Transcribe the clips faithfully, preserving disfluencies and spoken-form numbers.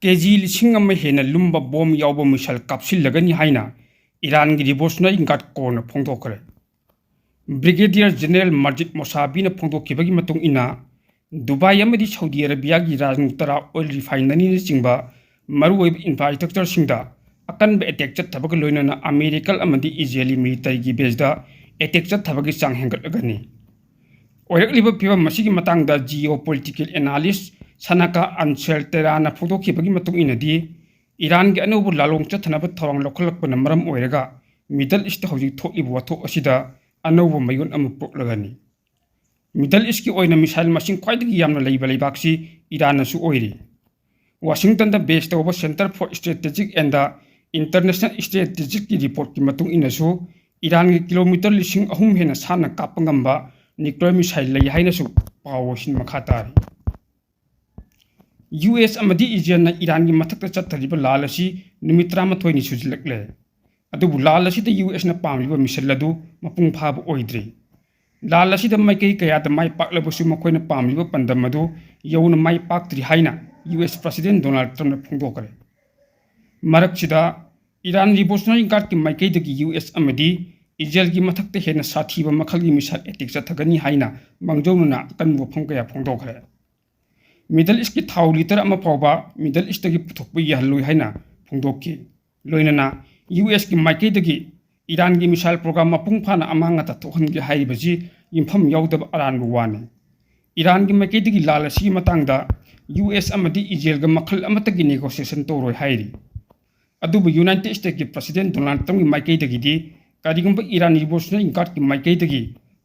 ꯀꯦ G ꯂꯤꯁꯤꯡ ꯑꯃ ꯍꯦꯟꯅ ꯂꯨꯝꯕ ꯕꯣꯝ ꯌꯥꯎꯕ ꯃꯤꯁꯥꯏꯜ ꯀꯥꯞꯁꯤꯜꯂꯒꯅꯤ ꯍꯥꯏꯅ ꯏꯔꯥꯟꯒꯤ Revolutionary Guard Corps ꯅ ꯐꯣꯡꯗꯣꯛꯈ꯭ꯔꯦ꯫ Brigadier General Majid Moshabi ꯅ ꯐꯣꯡꯗꯣꯛꯈꯤꯕꯒꯤ ꯃꯇꯨꯡ ꯏꯟꯅ, ꯗꯨꯕꯥꯏ ꯑꯃꯗꯤ ꯁꯥꯎꯗꯤ ꯑꯔꯥꯕꯤꯌꯥꯒꯤ ꯔꯥꯖꯅꯨꯛꯇꯔꯥ oil refinery ꯅꯆꯤꯡꯕ ꯃꯔꯨꯑꯣꯏꯕ infrastructure ꯁꯤꯡꯗ ꯑꯀꯟꯕ attack ꯆꯠꯊꯕꯒ ꯂꯣꯏꯅꯅ ꯑꯃꯦꯔꯤꯀꯥꯟ ꯑꯃꯗꯤ ꯏꯖꯔꯦꯂꯤ military ꯒꯤ base ꯗ attack ꯆꯠꯊꯕꯒꯤ ꯆꯥꯡ ꯍꯦꯟꯒꯠꯂꯒꯅꯤ꯫ ꯑꯣꯏꯔꯛꯂꯤꯕ ꯐꯤꯕꯝ ꯑꯁꯤꯒꯤ ꯃꯇꯥꯡꯗ geopolitical analyst ꯁꯅꯥꯀꯥ ꯑꯟꯁꯦꯜꯇꯦꯔꯥꯅ ꯐꯣꯡꯗꯣꯛꯈꯤꯕꯒꯤ ꯃꯇꯨꯡ ꯏꯟꯅꯗꯤ, ꯏꯔꯥꯟꯒꯤ ꯑꯅꯧꯕ ꯂꯥꯂꯣꯡ ꯆꯠꯊꯅꯕ ꯊꯧꯔꯥꯡ ꯂꯧꯈꯠꯂꯛꯄꯅ ꯃꯔꯝ ꯑꯣꯏꯔꯒ Middle East ꯇ ꯍꯧꯖꯤꯛ ꯊꯣꯛꯂꯤꯕ ꯋꯥꯊꯣꯛ ꯑꯁꯤꯗ ꯑꯅꯧꯕ ꯃꯌꯣꯟ ꯑꯃ ꯄꯣꯛꯂꯒꯅꯤ꯫ Middle East ꯀꯤ ꯑꯣꯏꯅ missile ꯃꯁꯤꯡ ꯈ꯭ꯋꯥꯏꯗꯒꯤ ꯌꯥꯝꯅ ꯂꯩꯕ ꯂꯩꯕꯥꯛꯁꯤ ꯏꯔꯥꯟꯅꯁꯨ ꯑꯣꯏꯔꯤ꯫ ꯋꯥꯁꯤꯡꯇꯟꯗ base ꯇꯧꯕ Center for Strategic and International Strategic ꯀꯤ report ꯀꯤ ꯃꯇꯨꯡ ꯏꯟꯅꯁꯨ, ꯏꯔꯥꯟꯒꯤ kilometre ꯂꯤꯁꯤꯡ ꯑꯍꯨꯝ ꯍꯦꯟꯅ ꯁꯥꯡꯅ ꯀꯥꯞꯄ ꯉꯝꯕ nuclear missile ꯂꯩ ꯍꯥꯏꯅꯁꯨ ꯄꯥꯎ ꯑꯁꯤꯅ ꯃꯈꯥ ꯇꯥꯔꯤ꯫ ꯌꯨ ꯑꯦꯁ ꯑꯃꯗꯤ ꯏꯖꯔꯦꯜꯅ ꯏꯔꯥꯟꯒꯤ ꯃꯊꯛꯇ ꯆꯠꯊꯔꯤꯕ ꯂꯥꯜ ꯑꯁꯤ ꯅꯨꯃꯤꯠ ꯇꯔꯥꯃꯥꯊꯣꯏꯅꯤ ꯁꯨꯖꯤꯜꯂꯛꯂꯦ꯫ ꯑꯗꯨꯕꯨ ꯂꯥꯜ ꯑꯁꯤꯗ ꯌꯨ ꯑꯦꯁꯅ ꯄꯥꯝꯂꯤꯕ mission ꯑꯗꯨ ꯃꯄꯨꯡ ꯐꯥꯕ ꯑꯣꯏꯗ꯭ꯔꯤ꯫ ꯂꯥꯜ ꯑꯁꯤꯗ ꯃꯥꯏꯀꯩ ꯀꯌꯥꯗ ꯃꯥꯏ ꯄꯥꯛꯂꯕꯁꯨ ꯃꯈꯣꯏꯅ ꯄꯥꯝꯂꯤꯕ ꯄꯥꯟꯗꯝ ꯑꯗꯨ ꯌꯧꯅ ꯃꯥꯏ ꯄꯥꯛꯇ꯭ꯔꯤ ꯍꯥꯏꯅ ꯌꯨ ꯑꯦꯁ President Donald Trumpꯅ ꯐꯣꯡꯗꯣꯛꯈ꯭ꯔꯦ꯫ ꯃꯔꯛꯁꯤꯗ, ꯏꯔꯥꯟ Revolutionary Guardꯀꯤ ꯃꯥꯏꯀꯩꯗꯒꯤ ꯌꯨ ꯑꯦꯁ ꯑꯃꯗꯤ ꯏꯖꯔꯦꯜꯒꯤ ꯃꯊꯛꯇ ꯍꯦꯟꯅ ꯁꯥꯊꯤꯕ ꯃꯈꯜꯒꯤ missile attack ꯆꯠꯊꯒꯅꯤ ꯍꯥꯏꯅ ꯃꯥꯡꯖꯧꯅꯅ ꯑꯀꯟꯕ ꯋꯥꯐꯝ ꯀꯌꯥ ꯐꯣꯡꯗꯣꯛꯈ꯭ꯔꯦ꯫ Middle Eastꯀꯤ ꯊꯥꯎ litre ꯑꯃ ꯐꯥꯎꯕ Middle Eastꯇꯒꯤ ꯄꯨꯊꯣꯛꯄ ꯌꯥꯍꯜꯂꯣꯏ ꯍꯥꯏꯅ ꯐꯣꯡꯗꯣꯛꯈꯤ꯫ ꯂꯣꯏꯅꯅ ꯌꯨ ꯑꯦꯁꯀꯤ ꯃꯥꯏꯀꯩꯗꯒꯤ ꯏꯔꯥꯟꯒꯤ missile program ꯃꯄꯨꯡ ꯐꯥꯅ ꯑꯃꯥꯡ ꯑꯇꯥ ꯊꯣꯛꯍꯟꯒꯦ ꯍꯥꯏꯔꯤꯕꯁꯤ ꯌꯨꯝꯐꯝ ꯌꯥꯎꯗꯕ ꯑꯔꯥꯟꯕ ꯋꯥꯅꯤ꯫ ꯏꯔꯥꯟꯒꯤ ꯃꯥꯏꯀꯩꯗꯒꯤ ꯂꯥꯜ ꯑꯁꯤꯒꯤ ꯃꯇꯥꯡꯗ ꯌꯨ ꯑꯦꯁ ꯑꯃꯗꯤ ꯏꯖꯔꯦꯜꯒ ꯃꯈꯜ ꯑꯃꯠꯇꯒꯤ negotiation ꯇꯧꯔꯣꯏ ꯍꯥꯏꯔꯤ꯫ ꯑꯗꯨꯕꯨ United Statesꯀꯤ President Donald Trumpꯀꯤ ꯃꯥꯏꯀꯩꯗꯒꯤꯗꯤ ꯀꯔꯤꯒꯨꯝꯕ ꯏꯔꯥꯟ Revolutionary Guardꯀꯤ ꯃꯥꯏꯀꯩꯗꯒꯤ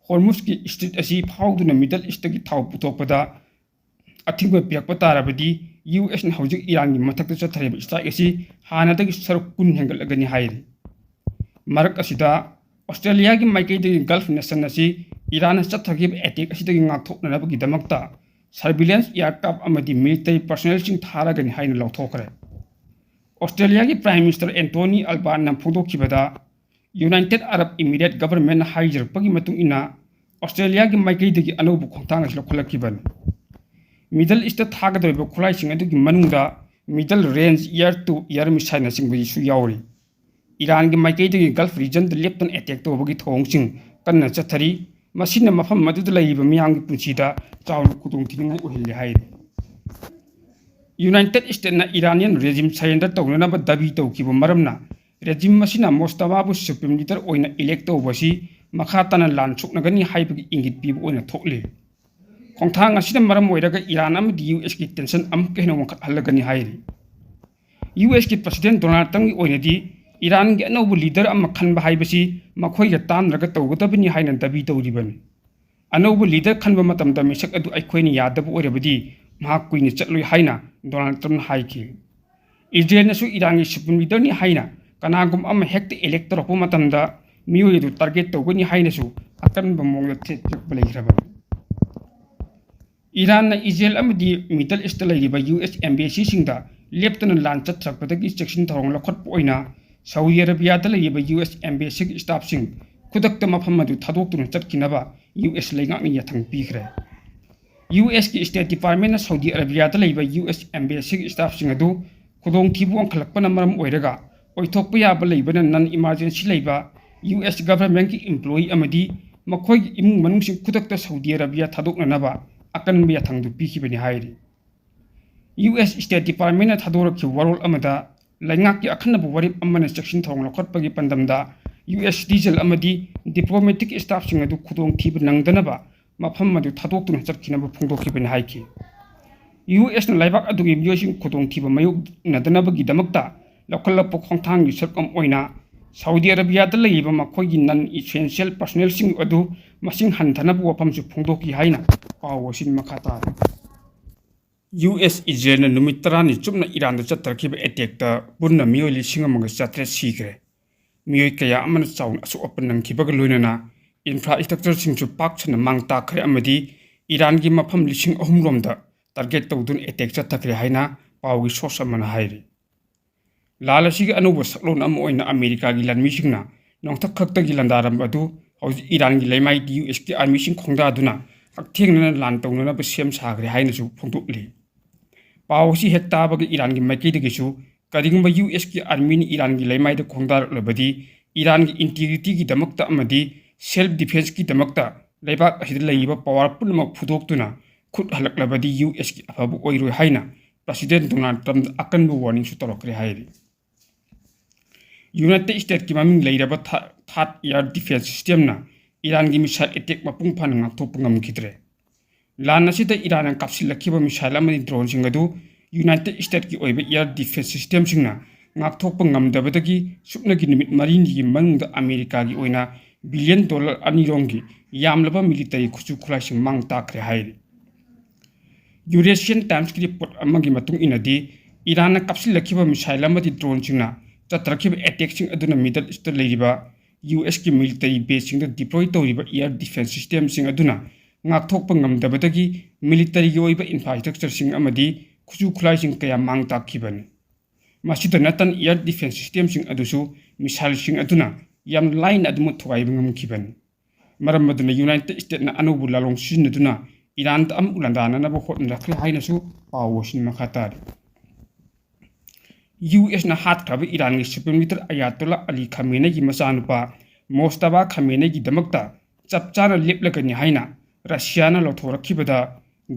ꯍꯣꯔꯃꯨꯖꯀꯤ strait ꯑꯁꯤ ꯐꯥꯎꯗꯨꯅ Middle Eastꯇꯒꯤ ꯊꯥꯎ ꯄꯨꯊꯣꯛꯄꯗ ꯑꯊꯤꯡꯕ ꯄꯤꯔꯛꯄ ꯇꯥꯔꯕꯗꯤ, ꯌꯨ ꯑꯦꯁꯅ ꯍꯧꯖꯤꯛ ꯏꯔꯥꯟꯒꯤ ꯃꯊꯛꯇ ꯆꯠꯊꯔꯤꯕ strike ꯑꯁꯤ ꯍꯥꯟꯅꯗꯒꯤ ꯁꯔꯨꯛ ꯀꯨꯟ ꯍꯦꯟꯒꯠꯂꯒꯅꯤ ꯍꯥꯏꯔꯤ꯫ ꯃꯔꯛ ꯑꯁꯤꯗ, ꯑꯣꯁꯇ꯭ꯔꯦꯂꯤꯌꯥꯒꯤ ꯃꯥꯏꯀꯩꯗꯒꯤ Gulf nation ꯑꯁꯤ ꯏꯔꯥꯟꯅ ꯆꯠꯊꯈꯤꯕ attack ꯑꯁꯤꯗꯒꯤ ꯉꯥꯛꯊꯣꯛꯅꯅꯕꯒꯤꯗꯃꯛꯇ surveillance aircraft ꯑꯃꯗꯤ military personnelꯁꯤꯡ ꯊꯥꯔꯒꯅꯤ ꯍꯥꯏꯅ ꯂꯥꯎꯊꯣꯛꯈ꯭ꯔꯦ꯫ ꯑꯣꯁꯇ꯭ꯔꯦꯂꯤꯌꯥꯒꯤ Prime Minister Anthony Albaneꯅ ꯐꯣꯡꯗꯣꯛꯈꯤꯕꯗ, United Arab Emirates governmentꯅ ꯍꯥꯏꯖꯔꯛꯄꯒꯤ ꯃꯇꯨꯡ ꯏꯟꯅ, ꯑꯣꯁꯇ꯭ꯔꯦꯂꯤꯌꯥꯒꯤ ꯃꯥꯏꯀꯩꯗꯒꯤ ꯑꯅꯧꯕ ꯈꯣꯡꯊꯥꯡ ꯑꯁꯤ ꯂꯧꯈꯠꯂꯛꯈꯤꯕꯅꯤ꯫ Middle Eastꯇ ꯊꯥꯒꯗꯧꯔꯤꯕ ꯈꯨꯠꯂꯥꯏꯁꯤꯡ ꯑꯗꯨꯒꯤ ꯃꯅꯨꯡꯗ middle range air to air missileꯅꯆꯤꯡꯕꯁꯨ ꯌꯥꯎꯔꯤ꯫ ꯏꯔꯥꯟꯒꯤ ꯃꯥꯏꯀꯩꯗꯒꯤ Gulf regionꯗ ꯂꯦꯞꯇꯅ attack ꯇꯧꯕꯒꯤ ꯊꯧꯑꯣꯡꯁꯤꯡ ꯀꯟꯅ ꯆꯠꯊꯔꯤ꯫ ꯃꯁꯤꯅ ꯃꯐꯝ ꯑꯗꯨꯗ ꯂꯩꯔꯤꯕ ꯃꯤꯌꯥꯝꯒꯤ ꯄꯨꯟꯁꯤꯗ ꯆꯥꯎꯅ ꯈꯨꯗꯣꯡꯊꯤꯅꯤꯡꯉꯥꯏ ꯑꯣꯏꯍꯜꯂꯦ ꯍꯥꯏꯔꯤ꯫ United Statesꯅ Iranian regime surrender ꯇꯧꯅꯅꯕ ꯗꯥꯕꯤ ꯇꯧꯈꯤꯕ ꯃꯔꯝꯅ regime ꯑꯁꯤꯅ ꯃꯣꯁꯇꯕꯥꯕꯨ supreme leader ꯑꯣꯏꯅ elect ꯇꯧꯕ ꯑꯁꯤ ꯃꯈꯥ ꯇꯥꯅ ꯂꯥꯟ ꯁꯣꯛꯅꯒꯅꯤ ꯍꯥꯏꯕꯒꯤ ꯏꯪꯒꯤꯠ ꯄꯤꯕ ꯑꯣꯏꯅ ꯊꯣꯛꯂꯤ꯫ ꯈꯣꯡꯊꯥꯡ ꯑꯁꯤꯅ ꯃꯔꯝ ꯑꯣꯏꯔꯒ ꯏꯔꯥꯟ ꯑꯃꯗꯤ USꯀꯤ tension ꯑꯃꯨꯛꯀ ꯍꯦꯟꯅ ꯋꯥꯡꯈꯠꯍꯜꯂꯒꯅꯤ ꯍꯥꯏꯔꯤ꯫ USꯀꯤ President Donald Trumpꯀꯤ ꯑꯣꯏꯅꯗꯤ ꯏꯔꯥꯟꯒꯤ ꯑꯅꯧꯕ leader ꯑꯃ ꯈꯟꯕ ꯍꯥꯏꯕꯁꯤ ꯃꯈꯣꯏꯒ ꯇꯥꯟꯅꯔꯒ ꯇꯧꯒꯗꯕꯅꯤ ꯍꯥꯏꯅ ꯗꯥꯕꯤ ꯇꯧꯔꯤꯕꯅꯤ꯫ ꯑꯅꯧꯕ leader ꯈꯟꯕ ꯃꯇꯝꯗ ꯃꯤꯁꯛ ꯑꯗꯨ ꯑꯩꯈꯣꯏꯅ ꯌꯥꯗꯕ ꯑꯣꯏꯔꯕꯗꯤ ꯃꯍꯥꯛ ꯀꯨꯏꯅ ꯆꯠꯂꯣꯏ ꯍꯥꯏꯅ Donald Trumpꯅ ꯍꯥꯏꯈꯤ꯫ ꯏꯖꯔꯦꯜꯅꯁꯨ ꯏꯔꯥꯟꯒꯤ supreme leaderꯅꯤ ꯍꯥꯏꯅ ꯀꯅꯥꯒꯨꯝꯕ ꯑꯃ ꯍꯦꯛꯇ elect ꯇꯧꯔꯛꯄ ꯃꯇꯝꯗ ꯃꯤꯑꯣꯏ ꯑꯗꯨ target ꯇꯧꯒꯅꯤ ꯍꯥꯏꯅꯁꯨ ꯑꯀꯟꯕ ꯃꯑꯣꯡꯗ threat ꯄꯤꯔꯛꯄ ꯂꯩꯈ꯭ꯔꯕꯅꯤ꯫ ꯏꯔꯥꯟꯅ ꯏꯖꯔꯦꯜ ꯑꯃꯗꯤ Middle Eastꯇ ꯂꯩꯔꯤꯕ US embassyꯁꯤꯡꯗ ꯂꯦꯞꯇꯅ ꯂꯥꯟ ꯆꯠꯊꯔꯛꯄꯗꯒꯤ ꯆꯦꯛꯁꯤꯟ ꯊꯧꯔꯥꯡ ꯂꯧꯈꯠꯄ ꯑꯣꯏꯅ Saudi Arabiaꯗ ꯂꯩꯔꯤꯕ US embassyꯒꯤ staffꯁꯤꯡ ꯈꯨꯗꯛꯇ ꯃꯐꯝ ꯑꯗꯨ ꯊꯥꯗꯣꯛꯇꯨꯅ ꯆꯠꯈꯤꯅꯕ US ꯂꯩꯉꯥꯛꯅ ꯌꯥꯊꯪ ꯄꯤꯈ꯭ꯔꯦ꯫ USꯀꯤ State Departmentꯅ Saudi Arabiaꯗ ꯂꯩꯕ US embassyꯒꯤ staffꯁꯤꯡ ꯑꯗꯨ ꯈꯨꯗꯣꯡꯊꯤꯕ ꯋꯥꯡꯈꯠꯂꯛꯄꯅ ꯃꯔꯝ ꯑꯣꯏꯔꯒ ꯑꯣꯏꯊꯣꯛꯄ ꯌꯥꯕ ꯂꯩꯕꯅ non emergency ꯂꯩꯕ US governmentꯀꯤ employee ꯑꯃꯗꯤ ꯃꯈꯣꯏꯒꯤ ꯏꯃꯨꯡ ꯃꯅꯨꯡꯁꯤꯡ ꯈꯨꯗꯛꯇ Saudi Arabia ꯊꯥꯗꯣꯛꯅꯅꯕ ꯑꯀꯟꯕ ꯌꯥꯊꯪꯗꯨ ꯄꯤꯈꯤꯕꯅꯤ ꯍꯥꯏꯔꯤ꯫ US State Departmentꯅ ꯊꯥꯗꯣꯔꯛꯈꯤꯕ ꯋꯥꯔꯣꯜ ꯑꯃꯗ ꯂꯩꯉꯥꯛꯀꯤ ꯑꯈꯟꯅꯕ ꯋꯥꯔꯦꯞ ꯑꯃꯅ ꯆꯦꯛꯁꯤꯟ ꯊꯧꯔꯥꯡ ꯂꯧꯈꯠꯄꯒꯤ ꯄꯥꯟꯗꯝꯗ US citizen ꯑꯃꯗꯤ diplomatic staffꯁꯤꯡ ꯑꯗꯨ ꯈꯨꯗꯣꯡꯊꯤꯕ ꯅꯪꯗꯅꯕ ꯃꯐꯝ ꯑꯗꯨ ꯊꯥꯗꯣꯛꯇꯨꯅ ꯆꯠꯈꯤꯅꯕ ꯐꯣꯡꯗꯣꯛꯈꯤꯕꯅꯤ ꯍꯥꯏꯈꯤ꯫ USꯅ ꯂꯩꯕꯥꯛ ꯑꯗꯨꯒꯤ ꯃꯤꯑꯣꯏꯁꯤꯡ ꯈꯨꯗꯣꯡꯊꯤꯕ ꯃꯥꯌꯣꯛꯅꯗꯅꯕꯒꯤꯗꯃꯛꯇ ꯂꯧꯈꯠꯂꯛꯄ ꯈꯣꯡꯊꯥꯡꯒꯤ ꯁꯔꯨꯛ ꯑꯃ ꯑꯣꯏꯅ Saudi Arabiaꯗ ꯂꯩꯔꯤꯕ ꯃꯈꯣꯏꯒꯤ non essential personnelꯁꯤꯡ ꯑꯗꯨ ꯃꯁꯤꯡ ꯍꯟꯊꯅꯕ ꯋꯥꯐꯝꯁꯨ ꯐꯣꯡꯗꯣꯛꯈꯤ ꯍꯥꯏꯅ ꯄꯥꯎ ꯑꯁꯤꯅ ꯃꯈꯥ ꯇꯥꯔꯤ꯫ US ꯏꯖꯔꯦꯜꯅ ꯅꯨꯃꯤꯠ ꯇꯔꯥꯅꯤ ꯆꯨꯞꯅ ꯏꯔꯥꯟꯗ ꯆꯠꯊꯔꯛꯈꯤꯕ attackꯇ ꯄꯨꯟꯅ ꯃꯤꯑꯣꯏ ꯂꯤꯁꯤꯡ ꯑꯃꯒ ꯆꯥꯇ꯭ꯔꯦꯠ ꯁꯤꯈ꯭ꯔꯦ꯫ ꯃꯤꯑꯣꯏ ꯀꯌꯥ ꯑꯃꯅ ꯆꯥꯎꯅ ꯑꯁꯣꯛ ꯑꯄꯟ ꯅꯪꯈꯤꯕꯒ ꯂꯣꯏꯅꯅ infrastructureꯁꯤꯡꯁꯨ ꯄꯥꯛ ꯁꯟꯅ ꯃꯥꯡ ꯇꯥꯛꯈ꯭ꯔꯦ ꯑꯃꯗꯤ ꯏꯔꯥꯟꯒꯤ ꯃꯐꯝ ꯂꯤꯁꯤꯡ ꯑꯍꯨꯝ ꯔꯣꯝꯗ target ꯇꯧꯗꯨꯅ attack ꯆꯠꯊꯈ꯭ꯔꯦ ꯍꯥꯏꯅ ꯄꯥꯎꯒꯤ source ꯑꯃꯅ ꯍꯥꯏꯔꯤ꯫ ꯂꯥꯟ ꯑꯁꯤꯒꯤ ꯑꯅꯧꯕ ꯁꯛꯂꯣꯟ ꯑꯃ ꯑꯣꯏꯅ ꯑꯃꯦꯔꯤꯀꯥꯒꯤ ꯂꯥꯟꯃꯤꯁꯤꯡꯅ ꯅꯣꯡꯊꯛ ꯈꯛꯇꯒꯤ ꯂꯥꯟꯗꯥꯔꯝꯕ ꯑꯗꯨ ꯍꯧꯖꯤꯛ ꯏꯔꯥꯟꯒꯤ ꯂꯩꯃꯥꯏꯗ USꯀꯤ armyꯁꯤꯡ ꯈꯣꯡꯗꯥꯗꯨꯅ ꯍꯛꯊꯦꯡꯅꯅ ꯂꯥꯟ ꯇꯧꯅꯅꯕ ꯁꯦꯝ ꯁꯥꯈ꯭ꯔꯦ ꯍꯥꯏꯅꯁꯨ ꯐꯣꯡꯗꯣꯛꯂꯤ꯫ ꯄꯥꯎ ꯑꯁꯤ ꯍꯦꯛ ꯇꯥꯕꯒ ꯏꯔꯥꯟꯒꯤ ꯃꯥꯏꯀꯩꯗꯒꯤꯁꯨ ꯀꯔꯤꯒꯨꯝꯕ ꯌꯨ ꯑꯦꯁꯀꯤ ꯑꯥꯔꯃꯤꯅ ꯏꯔꯥꯟꯒꯤ ꯂꯩꯃꯥꯏꯗ ꯈꯣꯡꯗꯥꯔꯛꯂꯕꯗꯤ ꯏꯔꯥꯟꯒꯤ ꯏꯟꯇꯤꯒ꯭ꯔꯤꯇꯤꯒꯤꯗꯃꯛꯇ ꯑꯃꯗꯤ ꯁꯦꯜꯐ ꯗꯤꯐꯦꯟꯁꯀꯤꯗꯃꯛꯇ ꯂꯩꯕꯥꯛ ꯑꯁꯤꯗ ꯂꯩꯔꯤꯕ ꯄꯋꯥꯔ ꯄꯨꯝꯅꯃꯛ ꯐꯨꯗꯣꯛꯇꯨꯅ ꯈꯨꯠ ꯍꯜꯂꯛꯂꯕꯗꯤ ꯌꯨ ꯑꯦꯁꯀꯤ ꯑꯐꯕ ꯑꯣꯏꯔꯣꯏ ꯍꯥꯏꯅ ꯄ꯭ꯔꯁꯤꯗꯦꯟ ꯗꯣꯅꯥꯜꯗ ꯇ꯭ꯔꯝꯞꯅ ꯑꯀꯟꯕ ꯋꯥꯔꯅꯤꯡꯁꯨ ꯇꯧꯔꯛꯈ꯭ꯔꯦ ꯍꯥꯏꯔꯤ꯫ ꯌꯨꯅꯥꯏꯇꯦꯗ ꯁ꯭ꯇꯦꯠꯀꯤ ꯃꯃꯤꯡ ꯂꯩꯔꯕ ꯊꯥ-, ꯊꯥꯗ ꯏꯌꯥꯔ ꯗꯤꯐꯦꯟꯁ ꯁꯤꯁꯇꯦꯝꯅ ꯏꯔꯥꯟꯒꯤ ꯃꯤꯁꯥꯏꯜ ꯑꯦꯇꯦꯛ ꯃꯄꯨꯡ ꯐꯥꯅ ꯉꯥꯛꯊꯣꯛꯄ ꯉꯝꯈꯤꯗ꯭ꯔꯦ꯫ ꯂꯥꯟ ꯑꯁꯤꯗ ꯏꯔꯥꯟꯅ ꯀꯥꯞꯁꯤꯜꯂꯛꯈꯤꯕ ꯃꯤꯁꯥꯏꯜ ꯑꯃꯗꯤ ꯗ꯭ꯔꯣꯟꯁꯤꯡ ꯑꯗꯨ ꯌꯨꯅꯥꯏꯇꯦꯗ ꯁ꯭ꯇꯦꯠꯀꯤ ꯑꯣꯏꯕ ꯏꯌꯥꯔ ꯗꯤꯐꯦꯟꯁ ꯁꯤꯁꯇꯦꯝꯁꯤꯡꯅ ꯉꯥꯛꯊꯣꯛꯄ ꯉꯝꯗꯕꯗꯒꯤ ꯁꯨꯞꯅꯒꯤ ꯅꯨꯃꯤꯠ ꯃꯔꯤꯅꯤꯒꯤ ꯃꯅꯨꯡꯗ ꯑꯃꯦꯔꯤꯀꯥꯒꯤ ꯑꯣꯏꯅ ꯕꯤꯂꯤꯌꯟ ꯗꯣꯂꯔ ꯑꯅꯤꯔꯣꯝꯒꯤ ꯌꯥꯝꯂꯕ ꯃꯤꯂꯤꯇꯔꯤ ꯈꯨꯠꯁꯨ ꯈꯨꯠꯂꯥꯏꯁꯤꯡ ꯃꯥꯡ ꯇꯥꯛꯈ꯭ꯔꯦ ꯍꯥꯏꯔꯤ꯫ ꯌꯨꯔꯦꯁꯤꯌꯟ ꯇꯥꯏꯝꯁꯀꯤ ꯔꯤꯄꯣꯔꯠ ꯑꯃꯒꯤ ꯃꯇꯨꯡ ꯏꯟꯅꯗꯤ, ꯏꯔꯥꯟꯅ ꯀꯥꯞꯁꯤꯜꯂꯛꯈꯤꯕ ꯃꯤꯁꯥꯏꯜ ꯑꯃꯗꯤ ꯗ꯭ꯔꯣꯟꯁꯤꯡꯅ ꯆꯠꯊꯔꯛꯈꯤꯕ ꯑꯦꯇꯦꯛꯁꯤꯡ ꯑꯗꯨꯅ ꯃꯤꯗꯜ ꯏꯁꯇ ꯂꯩꯔꯤꯕ ꯌꯨ ꯑꯦꯁꯀꯤ ꯃꯤꯂꯤꯇꯔꯤ ꯕꯦꯁꯁꯤꯡꯗ ꯗꯤꯄ꯭ꯂꯣꯏ ꯇꯧꯔꯤꯕ ꯏꯌꯥꯔ ꯗꯤꯐꯦꯟꯁ ꯁꯤꯁꯇꯦꯝꯁꯤꯡ ꯑꯗꯨꯅ ꯉꯥꯛꯊꯣꯛꯄ ꯉꯝꯗꯕꯗꯒꯤ ꯃꯤꯂꯤꯇꯔꯤꯒꯤ ꯑꯣꯏꯕ ꯏꯟꯐ꯭ꯔꯥꯁ꯭ꯇ꯭ꯔꯛꯆꯔꯁꯤꯡ ꯑꯃꯗꯤ ꯈꯨꯠꯁꯨ ꯈꯨꯠꯂꯥꯏꯁꯤꯡ ꯀꯌꯥ ꯃꯥꯡ ꯇꯥꯛꯈꯤꯕꯅꯤ꯫ ꯃꯁꯤꯗ ꯅꯠꯇꯅ ꯏꯌꯥꯔ ꯗꯤꯐꯦꯟꯁ ꯁꯤꯁꯇꯦꯝꯁꯤꯡ ꯑꯗꯨꯁꯨ ꯃꯤꯁꯥꯏꯜꯁꯤꯡ ꯑꯗꯨꯅ ꯌꯥꯝ ꯂꯥꯏꯅ ꯑꯗꯨꯃꯛ ꯊꯨꯒꯥꯏꯕ ꯉꯝꯈꯤꯕꯅꯤ꯫ ꯃꯔꯝ ꯑꯗꯨꯅ ꯌꯨꯅꯥꯏꯇꯦꯗ ꯁ꯭ꯇꯦꯠꯅ ꯑꯅꯧꯕ ꯂꯥꯂꯣꯡ ꯁꯤꯖꯤꯟꯅꯗꯨꯅ ꯏꯔꯥꯟꯗ ꯑꯃꯨꯛ ꯂꯥꯟꯗꯥꯅꯅꯕ ꯍꯣꯠꯅꯔꯛꯈ꯭ꯔꯦ ꯍꯥꯏꯅꯁꯨ ꯄꯥꯎ ꯑꯁꯤꯅ ꯃꯈꯥ ꯇꯥꯔꯤ꯫ ꯌꯨ ꯑꯦꯁꯅ ꯍꯥꯠꯈ꯭ꯔꯕ ꯏꯔꯥꯟꯒꯤ ꯁꯨꯄ꯭ꯔꯤꯝ ꯂꯤꯗꯔ ꯑꯌꯥꯇꯣꯂꯥ ꯑꯂꯤ ꯈꯥꯃꯦꯅꯩꯒꯤ ꯃꯆꯥꯅꯨꯄꯥ ꯃꯣꯁꯇꯕꯥ ꯈꯥꯃꯦꯅꯩꯒꯤꯗꯃꯛꯇ ꯆꯞ ꯆꯥꯅ ꯂꯦꯞꯂꯒꯅꯤ ꯍꯥꯏꯅ ꯔꯁꯤꯌꯥꯅ ꯂꯧꯊꯣꯔꯛꯈꯤꯕꯗ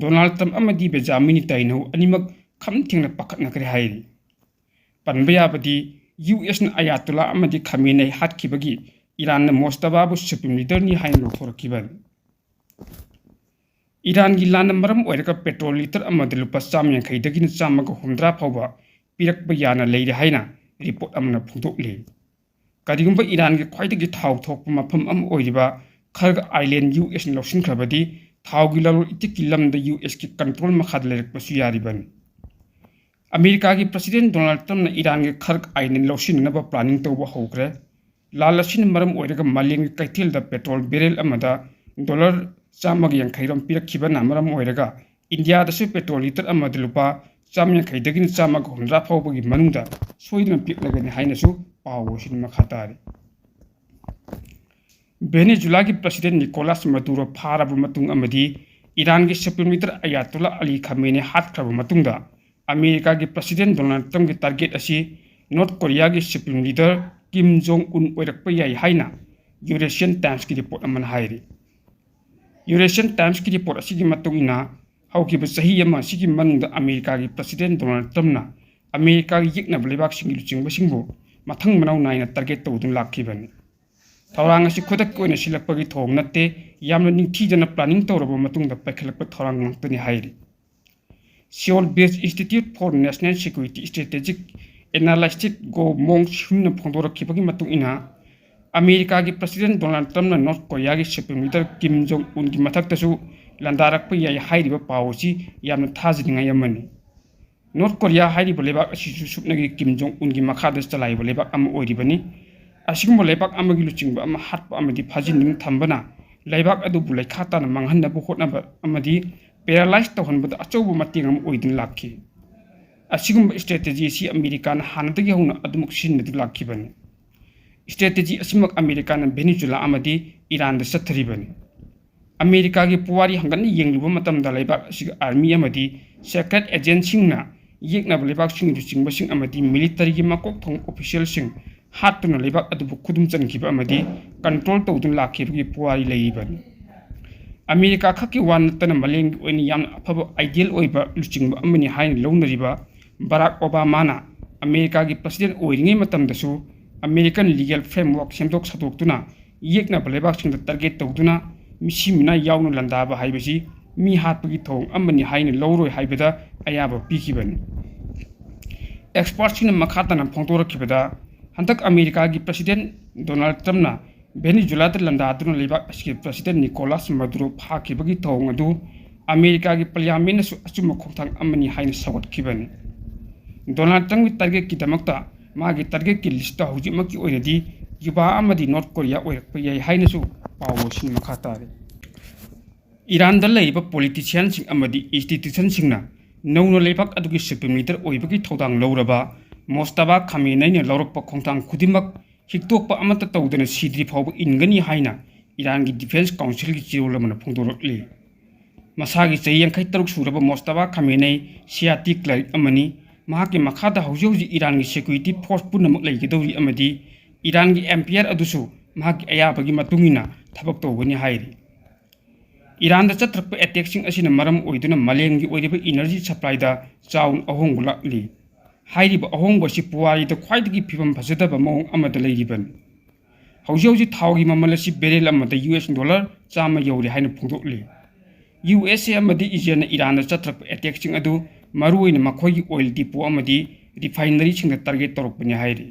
ꯗꯣꯅꯥꯜꯗ ꯇ꯭ꯔꯝꯞ ꯑꯃꯗꯤ ꯕꯦꯟꯖꯥꯃꯤꯟ ꯅꯦꯇꯥꯟꯌꯥꯍꯨ ꯑꯅꯤꯃꯛ ꯈꯝ ꯊꯦꯡꯅ ꯄꯥꯈꯠꯅꯈ꯭ꯔꯦ ꯍꯥꯏꯔꯤ꯫ ꯄꯟꯕ ꯌꯥꯕꯗꯤ ꯌꯨ ꯑꯦꯁꯅ ꯑꯌꯥꯇꯣꯂꯥ ꯑꯃꯗꯤ ꯈꯥꯃꯦꯅꯩ ꯍꯥꯠꯈꯤꯕꯒꯤ ꯏꯔꯥꯟꯅ ꯃꯣꯁꯇꯕꯥꯕꯨ ꯁꯨꯄ꯭ꯔꯤꯝ ꯂꯤꯗꯔꯅꯤ ꯍꯥꯏꯅ ꯂꯧꯊꯣꯔꯛꯈꯤꯕꯅꯤ꯫ ꯏꯔꯥꯟꯒꯤ ꯂꯥꯟꯅ ꯃꯔꯝ ꯑꯣꯏꯔꯒ ꯄꯦꯇ꯭ꯔꯣꯜ ꯂꯤꯇꯔ ꯑꯃꯗ ꯂꯨꯄꯥ ꯆꯥꯝꯃ ꯌꯥꯡꯈꯩꯗꯒꯤꯅ ꯆꯥꯝꯃꯒ ꯍꯨꯝꯗ꯭ꯔꯥ ꯐꯥꯎꯕ ꯄꯤꯔꯛꯄ ꯌꯥꯅ ꯂꯩꯔꯦ ꯍꯥꯏꯅ ꯔꯤꯄꯣꯔꯠ ꯑꯃꯅ ꯐꯣꯡꯗꯣꯛꯂꯤ꯫ ꯀꯔꯤꯒꯨꯝꯕ ꯏꯔꯥꯟꯒꯤ ꯈ꯭ꯋꯥꯏꯗꯒꯤ ꯊꯥꯎ ꯊꯣꯛꯄ ꯃꯐꯝ ꯑꯃ ꯑꯣꯏꯔꯤꯕ ꯈꯔꯒ ꯑꯥꯏꯂꯦꯟ ꯌꯨ ꯑꯦꯁꯅ ꯂꯧꯁꯤꯟꯈ꯭ꯔꯕꯗꯤ ꯊꯥꯎꯒꯤ ꯂꯂꯣꯟ ꯏꯇꯤꯛꯀꯤ ꯂꯝꯗ ꯌꯨ ꯑꯦꯁꯀꯤ ꯀꯟꯇ꯭ꯔꯣꯜ ꯃꯈꯥꯗ ꯂꯩꯔꯛꯄꯁꯨ ꯌꯥꯔꯤꯕꯅꯤ꯫ ꯑꯃꯦꯔꯤꯀꯥꯒꯤ ꯄ꯭ꯔꯁꯤꯗꯦꯟ ꯗꯣꯅꯥꯜꯗ ꯇ꯭ꯔꯝꯞꯅ ꯏꯔꯥꯟꯒꯤ ꯈꯔꯒ ꯑꯥꯏꯂꯦꯟ ꯂꯧꯁꯤꯟꯅꯅꯕ ꯄ꯭ꯂꯥꯅꯤꯡ ꯇꯧꯕ ꯍꯧꯈ꯭ꯔꯦ꯫ ꯂꯥꯟ ꯑꯁꯤꯅ ꯃꯔꯝ ꯑꯣꯏꯔꯒ ꯃꯥꯂꯦꯝꯒꯤ ꯀꯩꯊꯦꯜꯗ ꯄꯦꯇ꯭ꯔꯣꯜ ꯕꯦꯔꯦꯜ ꯑꯃꯗ ꯗꯣꯂꯔ ꯆꯥꯝꯃꯒ ꯌꯥꯡꯈꯩꯔꯣꯝ ꯄꯤꯔꯛꯈꯤꯕꯅ ꯃꯔꯝ ꯑꯣꯏꯔꯒ ꯏꯟꯗꯤꯌꯥꯗꯁꯨ ꯄꯦꯇ꯭ꯔꯣꯜ ꯂꯤꯇꯔ ꯑꯃꯗ ꯂꯨꯄꯥ ꯆꯥꯝꯃ ꯌꯥꯡꯈꯩꯗꯒꯤꯅ ꯆꯥꯝꯃꯒ ꯍꯨꯝꯗ꯭ꯔꯥ ꯐꯥꯎꯕꯒꯤ ꯃꯅꯨꯡꯗ ꯁꯣꯏꯗꯅ ꯄꯤꯛꯂꯒꯅꯤ ꯍꯥꯏꯅꯁꯨ ꯄꯥꯎ ꯑꯁꯤꯅ ꯃꯈꯥ ꯇꯥꯔꯤ꯫ ꯚꯦꯅꯦꯖꯨꯂꯥꯒꯤ ꯄ꯭ꯔꯁꯤꯗꯦꯟ ꯅꯤꯀꯣꯂꯥꯁ ꯃꯗꯨꯔꯣ ꯐꯥꯔꯕ ꯃꯇꯨꯡ ꯑꯃꯗꯤ ꯏꯔꯥꯟꯒꯤ ꯁꯨꯄ꯭ꯔꯤꯝ ꯂꯤꯗꯔ ꯑꯌꯥꯇꯣꯂꯥ ꯑꯂꯤ ꯈꯥꯃꯦꯅꯦ ꯍꯥꯠꯈ꯭ꯔꯕ ꯃꯇꯨꯡꯗ ꯑꯃꯦꯔꯤꯀꯥꯒꯤ President Donald Trumpꯀꯤ target ꯑꯁꯤ North Koreaꯒꯤ Supreme Leader Kim Jong Un ꯑꯣꯏꯔꯛꯄ ꯌꯥꯏ ꯍꯥꯏꯅ Eurasian Timesꯀꯤ report ꯑꯃꯅ ꯍꯥꯏꯔꯤ꯫ Eurasian Timesꯀꯤ report ꯑꯁꯤꯒꯤ ꯃꯇꯨꯡ ꯏꯟꯅ, ꯍꯧꯈꯤꯕ ꯆꯍꯤ ꯑꯃ ꯑꯁꯤꯒꯤ ꯃꯅꯨꯡꯗ ꯑꯃꯦꯔꯤꯀꯥꯒꯤ President Donald Trumpꯅ ꯑꯃꯦꯔꯤꯀꯥꯒꯤ ꯌꯦꯛꯅꯕ ꯂꯩꯕꯥꯛꯁꯤꯡꯒꯤ ꯂꯨꯆꯤꯡꯕꯁꯤꯡꯕꯨ ꯃꯊꯪ ꯃꯅꯥꯎ ꯅꯥꯏꯅ target ꯇꯧꯗꯨꯅ ꯂꯥꯛꯈꯤꯕꯅꯤ꯫ ꯊꯧꯔꯥꯡ ꯑꯁꯤ ꯈꯨꯗꯛꯀꯤ ꯑꯣꯏꯅ ꯁꯤꯜꯂꯛꯄꯒꯤ ꯊꯧꯑꯣꯡ ꯅꯠꯇꯦ, ꯌꯥꯝꯅ ꯅꯤꯡꯊꯤꯖꯅ planning ꯇꯧꯔꯕ ꯃꯇꯨꯡꯗ ꯄꯥꯏꯈꯠꯂꯛꯄ ꯊꯧꯔꯥꯡ ꯉꯥꯛꯇꯅꯤ ꯍꯥꯏꯔꯤ꯫ Seoul-based Institute for National Security Strategic Analyst Go Mong Hyunꯅ ꯐꯣꯡꯗꯣꯔꯛꯈꯤꯕꯒꯤ ꯃꯇꯨꯡ ꯏꯟꯅ, ꯑꯃꯦꯔꯤꯀꯥꯒꯤ President Donald Trumpꯅ North Koreaꯒꯤ Supreme Leader Kim Jong Unꯒꯤ ꯃꯊꯛꯇꯁꯨ ꯂꯥꯟꯗꯥꯔꯛꯄ ꯌꯥꯏ ꯍꯥꯏꯔꯤꯕ ꯄꯥꯎ ꯑꯁꯤ ꯌꯥꯝꯅ ꯊꯥꯖꯅꯤꯡꯉꯥꯏ ꯑꯃꯅꯤ꯫ North Korea ꯍꯥꯏꯔꯤꯕ ꯂꯩꯕꯥꯛ ꯑꯁꯤꯁꯨ ꯁꯨꯞꯅꯒꯤ Kim Jong Unꯒꯤ ꯃꯈꯥꯗ ꯆꯂꯥꯏꯕ ꯂꯩꯕꯥꯛ ꯑꯃ ꯑꯣꯏꯔꯤꯕꯅꯤ꯫ ꯑꯁꯤꯒꯨꯝꯕ ꯂꯩꯕꯥꯛ ꯑꯃꯒꯤ ꯂꯨꯆꯤꯡꯕ ꯑꯃ ꯍꯥꯠꯄ ꯑꯃꯗꯤ ꯐꯥꯖꯤꯟꯗꯨꯅ ꯊꯝꯕꯅ ꯂꯩꯕꯥꯛ ꯑꯗꯨꯕꯨ ꯂꯩꯈꯥ ꯇꯥꯅ ꯃꯥꯡꯍꯟꯅꯕ ꯍꯣꯠꯅꯕ ꯑꯃꯗꯤ paralyze ꯇꯧꯍꯟꯕꯗ ꯑꯆꯧꯕ ꯃꯇꯦꯡ ꯑꯃ ꯑꯣꯏꯗꯨꯅ ꯂꯥꯛꯈꯤ꯫ ꯑꯁꯤꯒꯨꯝꯕ strategy ꯑꯁꯤ ꯑꯃꯦꯔꯤꯀꯥꯅ ꯍꯥꯟꯅꯗꯒꯤ ꯍꯧꯅ ꯑꯗꯨꯃꯛ ꯁꯤꯖꯤꯟꯅꯗꯨꯅ ꯂꯥꯛꯈꯤꯕꯅꯤ꯫ Strategy ꯑꯁꯤꯃꯛ ꯑꯃꯦꯔꯤꯀꯥꯅ Venezuela ꯑꯃꯗꯤ ꯏꯔꯥꯟꯗ ꯆꯠꯊꯔꯤꯕꯅꯤ꯫ ꯑꯃꯦꯔꯤꯀꯥꯒꯤ ꯄꯨꯋꯥꯔꯤ ꯍꯪꯒꯠꯅ ꯌꯦꯡꯂꯨꯕ ꯃꯇꯝꯗ ꯂꯩꯕꯥꯛ ꯑꯁꯤꯒꯤ army ꯑꯃꯗꯤ secret agentꯁꯤꯡꯅ ꯌꯦꯛꯅꯕ ꯂꯩꯕꯥꯛꯁꯤꯡꯒꯤ ꯂꯨꯆꯤꯡꯕꯁꯤꯡ ꯑꯃꯗꯤ militaryꯒꯤ ꯃꯀꯣꯛ ꯊꯣꯡꯕ officialꯁꯤꯡ ꯍꯥꯠꯇꯨꯅ ꯂꯩꯕꯥꯛ ꯑꯗꯨꯕꯨ ꯈꯨꯗꯨꯝ ꯆꯟꯈꯤꯕ ꯑꯃꯗꯤ control ꯇꯧꯗꯨꯅ ꯂꯥꯛꯈꯤꯕꯒꯤ ꯄꯨꯋꯥꯔꯤ ꯂꯩꯔꯤꯕꯅꯤ꯫ ꯑꯃꯦꯔꯤꯀꯥ ꯈꯛꯀꯤ ꯋꯥ ꯅꯠꯇꯅ ꯃꯥꯂꯦꯝꯒꯤ ꯑꯣꯏꯅ ꯌꯥꯝꯅ ꯑꯐꯕ ideal ꯑꯣꯏꯕ ꯂꯨꯆꯤꯡꯕ ꯑꯃꯅꯤ ꯍꯥꯏꯅ ꯂꯧꯅꯔꯤꯕ ꯕꯔꯥꯛ ꯑꯣꯕꯥꯃꯥꯅ ꯑꯃꯦꯔꯤꯀꯥꯒꯤ President ꯑꯣꯏꯔꯤꯉꯩ ꯃꯇꯝꯗꯁꯨ American legal framework ꯁꯦꯝꯗꯣꯛ ꯁꯥꯗꯣꯛꯇꯨꯅ ꯌꯦꯛꯅꯕ ꯂꯩꯕꯥꯛꯁꯤꯡꯗ target ꯇꯧꯗꯨꯅ ꯃꯤꯁꯤ ꯃꯤꯅꯥ ꯌꯥꯎꯅ ꯂꯥꯟꯗꯥꯕ ꯍꯥꯏꯕꯁꯤ ꯃꯤ ꯍꯥꯠꯄꯒꯤ ꯊꯧꯑꯣꯡ ꯑꯃꯅꯤ ꯍꯥꯏꯅ ꯂꯧꯔꯣꯏ ꯍꯥꯏꯕꯗ ꯑꯌꯥꯕ ꯄꯤꯈꯤꯕꯅꯤ꯫ Expertꯁꯤꯡꯅ ꯃꯈꯥ ꯇꯥꯅ ꯐꯣꯡꯗꯣꯔꯛꯈꯤꯕꯗ, ꯍꯟꯗꯛ ꯑꯃꯦꯔꯤꯀꯥꯒꯤ President Donald Trumpꯅ Venezuelaꯗ ꯂꯥꯟꯗꯥꯗꯨꯅ ꯂꯩꯕꯥꯛ ꯑꯁꯤꯒꯤ President Nicolas Maduro ꯐꯥꯈꯤꯕꯒꯤ ꯊꯧꯑꯣꯡ ꯑꯗꯨ ꯑꯃꯦꯔꯤꯀꯥꯒꯤ Parliamentꯅꯁꯨ ꯑꯆꯨꯝꯕ ꯈꯣꯡꯊꯥꯡ ꯑꯃꯅꯤ ꯍꯥꯏꯅ ꯁꯧꯒꯠꯈꯤꯕꯅꯤ꯫ Donald Trumpꯀꯤ targetꯀꯤꯗꯃꯛꯇ ꯃꯥꯒꯤ targetꯀꯤ listꯇ ꯍꯧꯖꯤꯛꯃꯛꯀꯤ ꯑꯣꯏꯅꯗꯤ Cuba ꯑꯃꯗꯤ North Korea ꯑꯣꯏꯔꯛꯄ ꯌꯥꯏ ꯍꯥꯏꯅꯁꯨ ꯄꯥꯎ ꯑꯁꯤꯅ ꯃꯈꯥ ꯇꯥꯔꯤ꯫ ꯏꯔꯥꯟꯗ ꯂꯩꯔꯤꯕ politicianꯁꯤꯡ ꯑꯃꯗꯤ institutionꯁꯤꯡꯅ ꯅꯧꯅ ꯂꯩꯕꯥꯛ ꯑꯗꯨꯒꯤ Supreme Leader ꯑꯣꯏꯕꯒꯤ ꯊꯧꯗꯥꯡ ꯂꯧꯔꯕ ꯃꯣꯁꯇꯕꯥ ꯈꯥꯃꯦꯅꯩꯅ ꯂꯧꯔꯛꯄ ꯈꯣꯡꯊꯥꯡ ꯈꯨꯗꯤꯡꯃꯛ ꯍꯤꯛꯇꯣꯛꯄ ꯑꯃꯠꯇ ꯇꯧꯗꯅ ꯁꯤꯗ꯭ꯔꯤ ꯐꯥꯎꯕ ꯏꯟꯒꯅꯤ ꯍꯥꯏꯅ ꯏꯔꯥꯟꯒꯤ Defence Councilꯒꯤ ꯆꯦꯔꯣꯜ ꯑꯃꯅ ꯐꯣꯡꯗꯣꯔꯛꯂꯤ꯫ ꯃꯁꯥꯒꯤ ꯆꯍꯤ ꯌꯥꯡꯈꯩ ꯇꯔꯨꯛ ꯁꯨꯔꯕ ꯃꯣꯁꯇꯕꯥ ꯈꯥꯃꯦꯅꯩ ꯁꯤꯌꯥꯇꯤ ꯀ꯭ꯂꯔꯤꯛ ꯑꯃꯅꯤ꯫ ꯃꯍꯥꯛꯀꯤ ꯃꯈꯥꯗ ꯍꯧꯖꯤꯛ ꯍꯧꯖꯤꯛ ꯏꯔꯥꯟꯒꯤ ꯁꯦꯀ꯭ꯌꯨꯔꯤꯇꯤ ꯐꯣꯔꯁ ꯄꯨꯝꯅꯃꯛ ꯂꯩꯒꯗꯧꯔꯤ ꯑꯃꯗꯤ ꯏꯔꯥꯟꯒꯤ ꯑꯦꯝꯄꯤꯌꯔ ꯑꯗꯨꯁꯨ ꯃꯍꯥꯛꯀꯤ ꯑꯌꯥꯕꯒꯤ ꯃꯇꯨꯡ ꯏꯟꯅ ꯊꯕꯛ ꯇꯧꯒꯅꯤ ꯍꯥꯏꯔꯤ꯫ ꯏꯔꯥꯟꯗ ꯆꯠꯊꯔꯛꯄ ꯑꯦꯇꯦꯛꯁꯤꯡ ꯑꯁꯤꯅ ꯃꯔꯝ ꯑꯣꯏꯗꯨꯅ ꯃꯥꯂꯦꯝꯒꯤ ꯑꯣꯏꯔꯤꯕ ꯏꯅꯔꯖꯤ ꯁꯄ꯭ꯂꯥꯏꯗ ꯆꯥꯎꯅ ꯑꯍꯣꯡꯕ ꯂꯥꯛꯂꯤ꯫ ꯍꯥꯏꯔꯤꯕ ꯑꯍꯣꯡꯕ ꯑꯁꯤ ꯄꯨꯋꯥꯔꯤꯗ ꯈ꯭ꯋꯥꯏꯗꯒꯤ ꯐꯤꯕꯝ ꯐꯖꯗꯕ ꯃꯑꯣꯡ ꯑꯃꯗ ꯂꯩꯔꯤꯕꯅꯤ꯫ ꯍꯧꯖꯤꯛ ꯍꯧꯖꯤꯛ ꯊꯥꯎꯒꯤ ꯃꯃꯜ ꯑꯁꯤ ꯕꯦꯔꯦꯜ ꯑꯃꯗ ꯌꯨ ꯑꯦꯁ ꯗꯣꯂꯔ ꯆꯥꯝꯃ ꯌꯧꯔꯦ ꯍꯥꯏꯅ ꯐꯣꯡꯗꯣꯛꯂꯤ꯫ ꯌꯨ ꯑꯦꯁ ꯑꯦ ꯑꯃꯗꯤ ꯏꯖꯔꯦꯜꯅ ꯏꯔꯥꯟꯗ ꯆꯠꯊꯔꯛꯄ ꯑꯦꯇꯦꯛꯁꯤꯡ ꯑꯗꯨ ꯃꯔꯨꯑꯣꯏꯅ ꯃꯈꯣꯏꯒꯤ ꯑꯣꯏꯜ ꯗꯤꯄꯣ ꯑꯃꯗꯤ ꯔꯤꯐꯥꯏꯅꯔꯤꯁꯤꯡꯗ ꯇꯥꯔꯒꯦꯠ ꯇꯧꯔꯛꯄꯅꯤ ꯍꯥꯏꯔꯤ꯫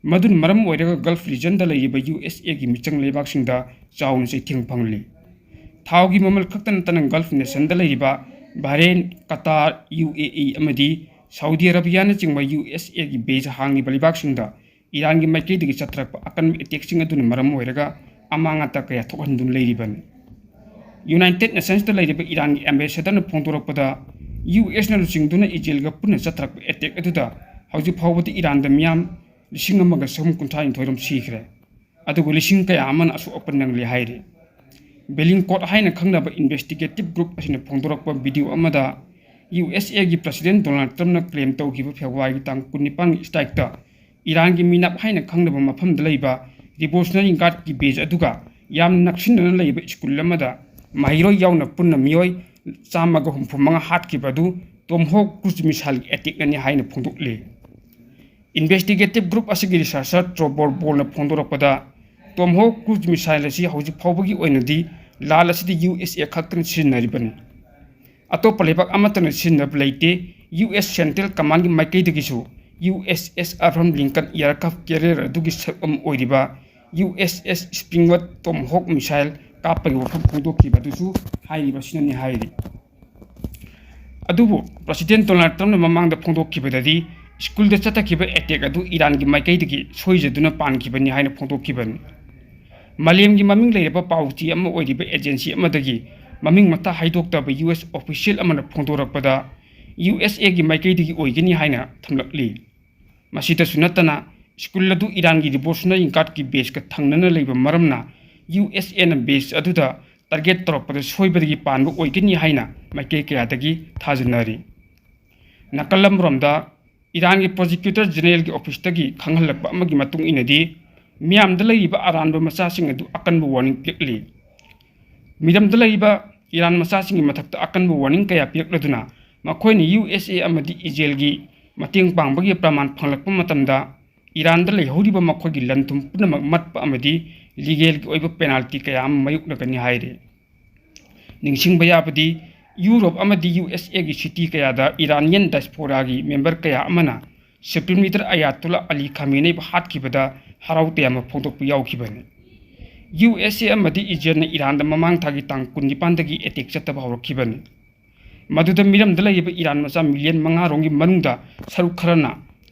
ꯃꯗꯨꯅ ꯃꯔꯝ ꯑꯣꯏꯔꯒ ꯒꯜꯐ ꯔꯤꯖꯟꯗ ꯂꯩꯔꯤꯕ ꯌꯨ ꯑꯦꯁ ꯑꯦꯒꯤ ꯃꯤꯆꯪ ꯂꯩꯕꯥꯛꯁꯤꯡꯗ ꯆꯥꯎꯅ ꯆꯩꯊꯦꯡ ꯐꯪꯂꯤ꯫ ꯊꯥꯎꯒꯤ ꯃꯃꯜ ꯈꯛꯇ ꯅꯠꯇꯅ ꯒꯜꯐ ꯅꯦꯁꯟꯗ ꯂꯩꯔꯤꯕ ꯕꯍꯔꯦꯟ, ꯀꯇꯥꯔ, ꯌꯨ ꯑꯦ ꯏ ꯑꯃꯗꯤ ꯁꯥꯎꯗꯤ ꯑꯔꯥꯕꯤꯌꯥꯅꯆꯤꯡꯕ ꯌꯨ ꯑꯦꯁ ꯑꯦꯒꯤ ꯕꯦꯖ ꯍꯥꯡꯂꯤꯕ ꯂꯩꯕꯥꯛꯁꯤꯡꯗ ꯏꯔꯥꯟꯒꯤ ꯃꯥꯏꯀꯩꯗꯒꯤ ꯆꯠꯊꯔꯛꯄ ꯑꯀꯟꯕ ꯑꯦꯇꯦꯛꯁꯤꯡ ꯑꯗꯨꯅ ꯃꯔꯝ ꯑꯣꯏꯔꯒ ꯑꯃꯥꯡ ꯑꯇꯥ ꯀꯌꯥ ꯊꯣꯛꯍꯟꯗꯨꯅ ꯂꯩꯔꯤꯕꯅꯤ꯫ ꯌꯨꯅꯥꯏꯇꯦꯗ ꯅꯦꯁꯟꯁꯇ ꯂꯩꯔꯤꯕ ꯏꯔꯥꯟꯒꯤ ꯑꯦꯝꯕꯦꯁꯦꯗꯔꯅ ꯐꯣꯡꯗꯣꯔꯛꯄꯗ, ꯌꯨ ꯑꯦꯁꯅ ꯂꯨꯆꯤꯡꯗꯨꯅ ꯏꯖꯔꯦꯜꯒ ꯄꯨꯟꯅ ꯆꯠꯊꯔꯛꯄ ꯑꯦꯇꯦꯛ ꯑꯗꯨꯗ ꯍꯧꯖꯤꯛ ꯐꯥꯎꯕꯗ ꯏꯔꯥꯟꯗ ꯃꯤꯌꯥꯝ ꯂꯤꯁꯤꯡ ꯑꯃꯒ ꯆꯍꯨꯝ ꯀꯨꯟꯊ꯭ꯔꯥ ꯅꯤꯊꯣꯏ ꯔꯣꯝ ꯁꯤꯈ꯭ꯔꯦ꯫ ꯑꯗꯨꯒ ꯂꯤꯁꯤꯡ ꯀꯌꯥ ꯑꯃꯅ ꯑꯁꯣꯛ ꯑꯄꯟ ꯅꯪꯂꯤ ꯍꯥꯏꯔꯤ꯫ ꯕꯦꯂꯤꯡꯀꯣꯠ ꯍꯥꯏꯅ ꯈꯪꯅꯕ ꯏꯟꯚꯦꯁꯇꯤꯒꯦꯇꯤꯚ ꯒ꯭ꯔꯨꯞ ꯑꯁꯤꯅ ꯐꯣꯡꯗꯣꯔꯛꯄ ꯚꯤꯗꯤꯑꯣ ꯑꯃꯗ ꯌꯨ ꯑꯦꯁ ꯑꯦꯒꯤ ꯄ꯭ꯔꯁꯤꯗꯦꯟ ꯗꯣꯅꯥꯜꯗ ꯇ꯭ꯔꯝꯞꯅ ꯀ꯭ꯂꯦꯝ ꯇꯧꯈꯤꯕ ꯐꯦꯕ꯭ꯔꯨꯋꯥꯔꯤꯒꯤ ꯇꯥꯡ ꯀꯨꯟꯅꯤꯄꯥꯟꯒꯤ ꯏꯁꯇ꯭ꯔꯥꯏꯛꯇ ꯏꯔꯥꯟꯒꯤ ꯃꯤꯅꯥꯞ ꯍꯥꯏꯅ ꯈꯪꯅꯕ ꯃꯐꯝꯗ ꯂꯩꯕ ꯔꯤꯚꯣꯂꯨꯁꯅꯔꯤ ꯒꯥꯔꯗꯀꯤ ꯕꯦꯖ ꯑꯗꯨꯒ ꯌꯥꯝꯅ ꯅꯛꯁꯤꯟꯅꯅ ꯂꯩꯕ ꯁ꯭ꯀꯨꯜ ꯑꯃꯗ ꯃꯍꯩꯔꯣꯏ ꯌꯥꯎꯅ ꯄꯨꯟꯅ ꯃꯤꯑꯣꯏ ꯆꯥꯝꯃꯒ ꯍꯨꯝꯐꯨ ꯃꯉꯥ ꯍꯥꯠꯈꯤꯕ ꯑꯗꯨ ꯇꯣꯝꯍꯣꯛ ꯀ꯭ꯔꯨꯖ ꯃꯤꯁꯥꯏꯜꯒꯤ ꯑꯦꯇꯦꯛꯅꯅꯤ ꯍꯥꯏꯅ ꯐꯣꯡꯗꯣꯛꯂꯤ꯫ ꯏꯟꯚꯦꯁꯇꯤꯒꯦꯇꯤꯚ ꯒ꯭ꯔꯨꯞ ꯑꯁꯤꯒꯤ ꯔꯤꯁꯔꯆꯔ ꯇ꯭ꯔꯣꯕꯣꯔ ꯕꯣꯜꯅ ꯐꯣꯡꯗꯣꯔꯛꯄꯗ, ꯇꯣꯝꯍꯣꯛ ꯀ꯭ꯔꯨꯖ ꯃꯤꯁꯥꯏꯜ ꯑꯁꯤ ꯍꯧꯖꯤꯛ ꯐꯥꯎꯕꯒꯤ ꯑꯣꯏꯅꯗꯤ ꯂꯥꯟ ꯑꯁꯤꯗ ꯌꯨ ꯑꯦꯁ ꯑꯦ ꯈꯛꯇꯅ ꯁꯤꯖꯤꯟꯅꯔꯤꯕꯅꯤ꯫ ꯑꯇꯣꯞꯄ ꯂꯩꯕꯥꯛ ꯑꯃꯠꯇꯅ ꯁꯤꯖꯤꯟꯅꯕ ꯂꯩꯇꯦ꯫ ꯌꯨ ꯑꯦꯁ ꯁꯦꯟꯇ꯭ꯔꯦꯜ ꯀꯃꯥꯟꯒꯤ ꯃꯥꯏꯀꯩꯗꯒꯤꯁꯨ U S S Abraham Lincoln aircraft carrier ꯑꯗꯨꯒꯤ ꯁꯔꯨꯛ ꯑꯃ ꯑꯣꯏꯔꯤꯕ ꯌꯨ ꯑꯦꯁ ꯑꯦꯁ ꯁ꯭ꯄ꯭ꯔꯤꯡꯋꯠ ꯇꯣꯝꯍꯣꯛ ꯃꯤꯁꯥꯏꯜ ꯀꯥꯞꯄꯒꯤ ꯋꯥꯐꯝ ꯐꯣꯡꯗꯣꯛꯈꯤꯕ ꯑꯗꯨꯁꯨ ꯍꯥꯏꯔꯤꯕ ꯑꯁꯤꯅꯅꯤ ꯍꯥꯏꯔꯤ꯫ ꯑꯗꯨꯕꯨ ꯄ꯭ꯔꯁꯤꯗꯦꯟ ꯗꯣꯅꯥꯜꯗ ꯇ꯭ꯔꯝꯞꯅ ꯃꯃꯥꯡꯗ ꯐꯣꯡꯗꯣꯛꯈꯤꯕꯗꯗꯤ ꯁ꯭ꯀꯨꯜꯗ ꯆꯠꯊꯈꯤꯕ ꯑꯦꯇꯦꯛ ꯑꯗꯨ ꯏꯔꯥꯟꯒꯤ ꯃꯥꯏꯀꯩꯗꯒꯤ ꯁꯣꯏꯖꯗꯨꯅ ꯄꯥꯟꯈꯤꯕꯅꯤ ꯍꯥꯏꯅ ꯐꯣꯡꯗꯣꯛꯈꯤꯕꯅꯤ꯫ ꯃꯥꯂꯦꯝꯒꯤ ꯃꯃꯤꯡ ꯂꯩꯔꯕ ꯄꯥꯎ ꯆꯦ ꯑꯃ ꯑꯣꯏꯔꯤꯕ ꯑꯦꯖꯦꯟꯁꯤ ꯑꯃꯗꯒꯤ ꯃꯃꯤꯡ ꯃꯊꯥ ꯍꯥꯏꯗꯣꯛꯇꯕ ꯌꯨ ꯑꯦꯁ ꯑꯣꯐꯤꯁꯤꯌꯦꯜ ꯑꯃꯅ ꯐꯣꯡꯗꯣꯔꯛꯄꯗ, ꯌꯨ ꯑꯦꯁ ꯑꯦꯒꯤ ꯃꯥꯏꯀꯩꯗꯒꯤ ꯑꯣꯏꯒꯅꯤ ꯍꯥꯏꯅ ꯊꯝꯂꯛꯂꯤ꯫ ꯃꯁꯤꯗꯁꯨ ꯅꯠꯇꯅ, ꯁ꯭ꯀꯨꯜ ꯑꯗꯨ ꯏꯔꯥꯟꯒꯤ ꯔꯤꯚꯣꯂꯨꯁꯅꯔꯤ ꯒꯥꯔꯗꯀꯤ ꯕꯦꯖꯀ ꯊꯪꯅꯅ ꯂꯩꯕ ꯃꯔꯝꯅ, ꯌꯨ ꯑꯦꯁ ꯑꯦꯅ ꯕꯦꯖ ꯑꯗꯨꯗ target ꯇꯧꯔꯛꯄꯗ ꯁꯣꯏꯕꯗꯒꯤ ꯄꯥꯟꯕ ꯑꯣꯏꯒꯅꯤ ꯍꯥꯏꯅ ꯃꯥꯏꯀꯩ ꯀꯌꯥꯗꯒꯤ ꯊꯥꯖꯅꯔꯤ꯫ ꯅꯥꯀꯜ ꯑꯃꯔꯣꯝꯗ, ꯏꯔꯥꯟꯒꯤ Prosecutor Generalꯒꯤ officeꯇꯒꯤ ꯈꯪꯍꯜꯂꯛꯄ ꯑꯃꯒꯤ ꯃꯇꯨꯡ ꯏꯟꯅꯗꯤ, ꯃꯤꯌꯥꯝꯗ ꯂꯩꯔꯤꯕ ꯑꯔꯥꯟꯕ ꯃꯆꯥꯁꯤꯡ ꯑꯗꯨ ꯑꯀꯟꯕ warning ꯄꯤꯔꯛꯂꯤ꯫ ꯃꯤꯔꯝꯗ ꯂꯩꯔꯤꯕ ꯏꯔꯥꯟ ꯃꯆꯥꯁꯤꯡꯒꯤ ꯃꯊꯛꯇ ꯑꯀꯟꯕ warning ꯀꯌꯥ ꯄꯤꯔꯛꯂꯗꯨꯅ, ꯃꯈꯣꯏꯅ ꯌꯨ ꯑꯦꯁ ꯑꯦ ꯑꯃꯗꯤ ꯏꯖꯔꯦꯜꯒꯤ ꯃꯇꯦꯡ ꯄꯥꯡꯕꯒꯤ ꯄ꯭ꯔꯃꯥꯟ ꯐꯪꯂꯛꯄ ꯃꯇꯝꯗ, ꯏꯔꯥꯟꯗ ꯂꯩꯍꯧꯔꯤꯕ ꯃꯈꯣꯏꯒꯤ ꯂꯟ-ꯊꯨꯝ ꯄꯨꯝꯅꯃꯛ ꯃꯠꯄ ꯑꯃꯗꯤ legalꯒꯤ ꯑꯣꯏꯕ penalty ꯀꯌꯥ ꯑꯃ ꯃꯥꯌꯣꯛꯅꯒꯅꯤ ꯍꯥꯏꯔꯤ꯫ ꯅꯤꯡꯁꯤꯡꯕ ꯌꯥꯕꯗꯤ, ꯌꯨꯔꯣꯞ ꯑꯃꯗꯤ ꯌꯨ ꯑꯦꯁ ꯑꯦꯒꯤ city ꯀꯌꯥꯗ Iranian diasporaꯒꯤ member ꯀꯌꯥ ꯑꯃꯅ Supreme Leader Ayatollah Ali Khameneiꯕꯨ ꯍꯥꯠꯈꯤꯕꯗ ꯍꯔꯥꯎ ꯇꯌꯥꯝꯕ ꯐꯣꯡꯗꯣꯛꯄ ꯌꯥꯎꯈꯤꯕꯅꯤ꯫ ꯌꯨ ꯑꯦꯁ ꯑꯦ ꯑꯃꯗꯤ ꯏꯖꯔꯦꯜꯅ ꯏꯔꯥꯟꯗ ꯃꯃꯥꯡ ꯊꯥꯒꯤ ꯇꯥꯡ ꯀꯨꯟꯅꯤꯄꯥꯟꯗꯒꯤ attack ꯆꯠꯊꯕ ꯍꯧꯔꯛꯈꯤꯕꯅꯤ꯫ ꯃꯗꯨꯗ ꯃꯤꯔꯝꯗ ꯂꯩꯔꯤꯕ ꯏꯔꯥꯟ ꯃꯆꯥ million ꯃꯉꯥ ꯔꯣꯝꯒꯤ ꯃꯅꯨꯡꯗ ꯁꯔꯨꯛ ꯈꯔꯅ